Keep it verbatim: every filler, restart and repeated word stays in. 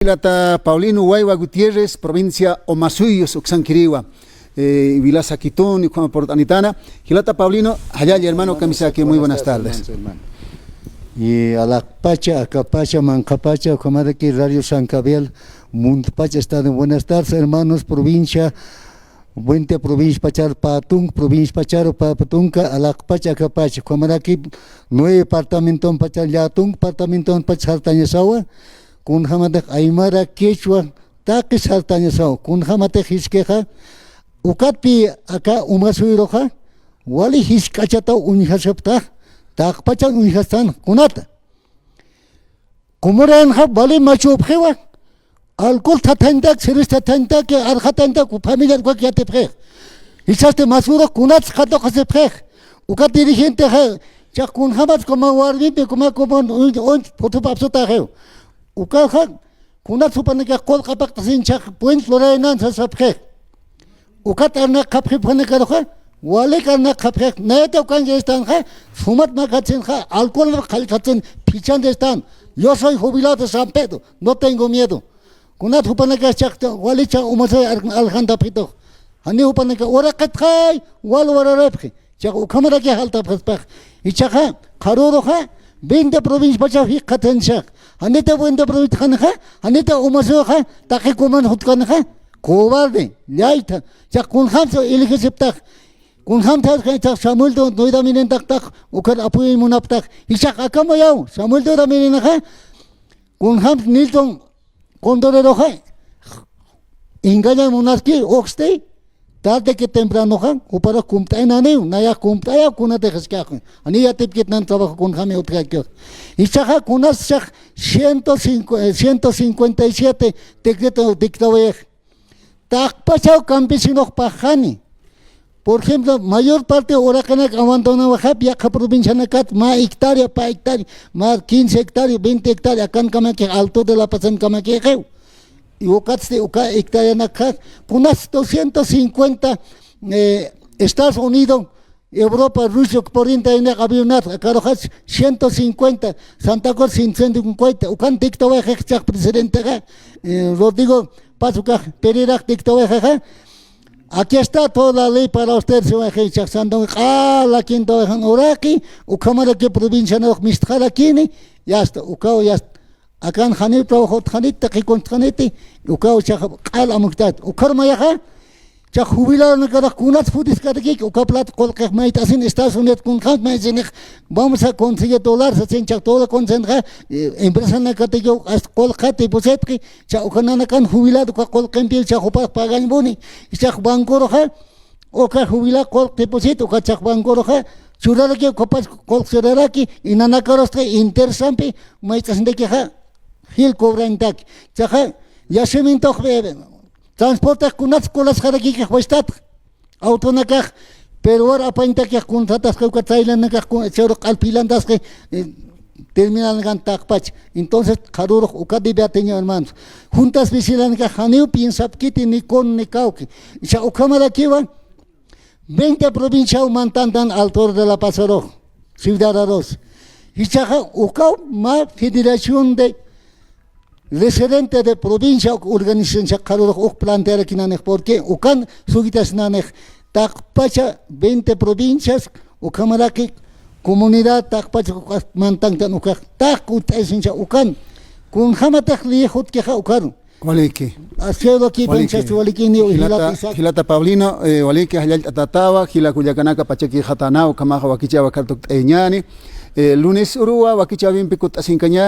Jilata Paulino Waywa Gutiérrez, provincia Omasuyos, uksankiriwa. Eh, Vilasa Quitón, ukhama purt'anitana. Jilata Paulino, jallalla hermano, kamisaki, muy buenas tardes. Y alaqpacha, akapacha, manqhapacha, ukhamaraki Radio San Gabriel, mundopacha estado. Buenas tardes, hermanos, provincia, veinte provincia pachar patung, provincia pachar patunka, alaqpacha, akapacha, ukhamaraki nueve departamenton pachar llätung, departamenton pachar sartañasawa, kunjamatix aymara, quechua, taqi sartañasaw, kunjamatix jiskixa, ukatpï aka Umasuyruxa, wali jisk'achataw uñjasipxta, taqpachan uñjastan kunata. Kumuränxa wali machupxiwa, alcohol thathañtak, cerveza thathañtak, arxatañtak, familiar ukak yatipxix. Jichhasti masürux kunats qhatuqasipxix. Uka dirigentexa, chaq kunjamat kuma warmimpi, kuma, kuma, uñ, uñ, phutupapsutaxiw. Ukaxa, kunats jupanakax qullqi apaqt'asin chaq puente luraynan sasapxix. Ukat arnaqxapxi jupanakaruxa, walik arnaqxapxix, nayata ukan yastanxa, sumat makatsinxa, alcohol qallqatsin, phichan yastan, yo soy jubilado de San Pedro, no tengo miedo. Kunat jupanakax chaq, wali chaq Umasuyux aljantapxitux. Jani jupanakax uraqitxay, wal urarapxi. Chaq ukhamaraki jaltapxaspax. Jichhaxa, qharüruxa, veinte provincia pachaw jikxatxanchix. Janiti veinte provincia utjkanixa, janiti Umasuyuxa, taqi kuman jutkanixa, cobarde, llaytha. Chaq kunjamsa eligisipxtax. Kunjamsa chaq Samuel Doy-, Doyra Mirindax taq, ukhar apoyo munapxtax. Jichhax akamuyaw, Samuel Doyra Mirindaxa, kunjam Nilton Condoreroxa, engañar munaski, uxti, tarde que tempranoxa, juparux kumt'aynaniw, nayax kumt'ayaw, kunatix jisk'axi. Jani yatipkitnan trabajo kunjami utjaki. Jichhaxa kunas chaq ciento cinco, eh, ciento cincuenta y siete decreto dictawayix. Taqpachaw campesinux pagxani. Por ejemplo, mayor parte uraqinaka abandonawayxapï yaqha provincianakat mä hectárea, pä hectárea, mä quince hectárea, veinte hectárea, akankamakix Alto de La Pazankamakixiw. Y ukatsti uka hectáreanakxa, kunas doscientos cincuenta, eh, Estados Unidos, Europa, Rusia, uk purintaynax avionat, akaruxa ciento cincuenta, Santa Cruz ciento cincuenta, ukan dictawayxi chaq presidentexa, eh, Rodrigo Paz ukax, Pereirax dictawayxixa, aquí está toda la ley para usted, siwayxi chaq Santa Cruz, q'ala quinto wayxan uraqi, ukhamaraki provincianarux mistxarakini, ya está, ukaw ya está. Akan janiw trabajo utjkiti, taqi kuntxaniti, ukaw chaq q'al amuytat. Ukhar mayaxa, chaq jubiladonakarux kunats phutiskaraki, uka plata qullqix mayt'asin Estados Unidos kunjam maysinix, vamos a conseguir dólares, sasin chaq todo conseguir, eh, empresanakataki, hasta qullqi depositxi, chaq uka nanakan jubilado uka qullqimpi, chaq jupax pagañpuni, chaq bancoruxa, uka jubilado qullqi deposito, uka chaq bancoruxa, churaraki, ukapas qullqi churaraki, y nanakarusti interesanpi, mayt'asintakixa, jil cobrantaki. Chaxa, yasimientux, eh, transportex kunats colasxarakikix wasitatx, autonakax, pero war apañtakix contratasxi, uka trailanakax, kun, churux q'alpilantasxi, eh, terminalnakan taqpach. Entonces, qharürux uka debatiña, hermanos. Juntas vecinalnakax janiw piensapkiti ni kun ni kawki. Icha ukhamarakiwa, veinte provinciaw mantantan alrededor de La Pazarux, ciudadarus. Jichhaxa ukaw mä federación de residente de provincia uk organización qharürux uk plantearakinanix, porque ukan suyitasinanix, taqpacha veinte provincias, ukhamaraki comunidad, taqpacha ukax mantantan ukax, taq ut'aysincha ukan, kunjamatix liyix utjixa ukaru. Waliki. Así es, waliki, waliki. Jilata, jilata Paulino, eh, waliki, jallallt'atatawa, jila kullakanaka pachakixatanaw, ukhamaxa wakichäwi ukhar tukt'ayañäni. Eh, lunes uruwa, wakichäwimpi kutt'asinkañäni.